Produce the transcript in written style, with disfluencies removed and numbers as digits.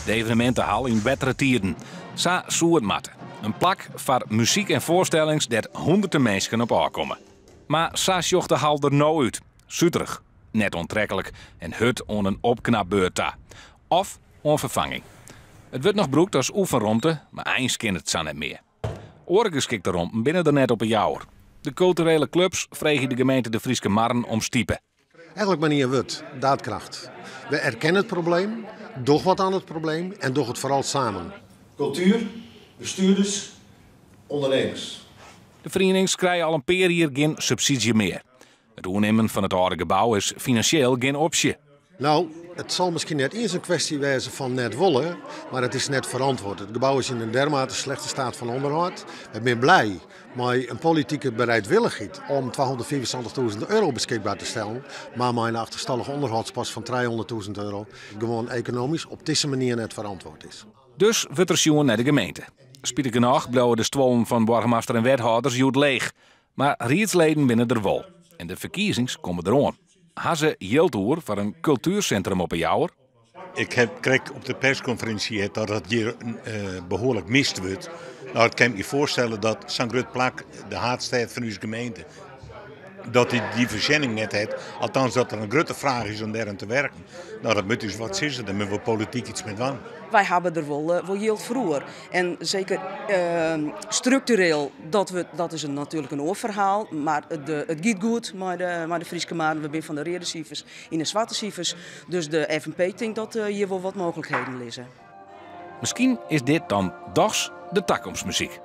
De evenemintehal yn bettere tiden. Sa soe it moatte. In plak foar muzyk en foarstellings dêr't hûnderten minsken op ôfkomme. Mar sa sjocht de hal der no út. Suterich, net oantreklik en hurd oan in opknapbeurt ta. Of oan ferfanging. It wurdt noch brûkt as oefenromte, mar eins kin it sa net mear. Oare geskikte romten binne der net op 'e Jouwer. De kulturele klups freegje de gemeente De Fryske Marren om stipe. Eigenlijk maar ien wurd, daadkracht. We erkennen het probleem, doch wat aan het probleem en doch het vooral samen. Kultuer, bestuurders, ûndernimmers. De ferienings krije al in pear jier gjin subsydzje mear. It oernimmen fan it âlde gebou is finansjeel gjin opsje. Nou, it sil miskien net iens in kwestje wêze fan net wolle, mar it is net ferantwurde. It gebou is yn in dermate slechte steat fan ûnderhâld. Wy binne blij mei in politike bereidwillichheid om 275.000 euro beskikber te stellen, mar mei in achterstallige ûnderhâldspost fan 300.000 euro gewoan ekonomysk op dizze manier net ferantwurde is. Dus wurdt der sjoen nei de gemeente. Spitich genôch bliuwe de stuollen fan boargemaster en wethâlders hjoed leech. Mar riedsleden binne der wol. En de ferkiezings komme deroan. Ha se jild oer foar in kultuersintrum op 'e Jouwer? Ik ha krekt op de perskonferinsje heard dat it hjir behoarlik mist wurdt. No, ik kin my foarstelle dat sa'n grut plak, de haadstêd fan ús gemeente, dat dy dy foarsjenning net hat. Althans, dat der in grutte fraach is om dêr oan te werken. No, dat moat ús wat sizze, dêr moatte we polityk iets mei dwaan. Wy hawwe der wol jild foar oer. En seker struktureel, dat is natuerlik in oar ferhaal. Mar it giet goed mei de Fryske Marren. We binne fan de reade sifers yn de swarte sifers. Dus de FNP tinkt dat hjir wol wat mooglikheden lizze. Miskien is dit dan dochs de takomstmuzyk.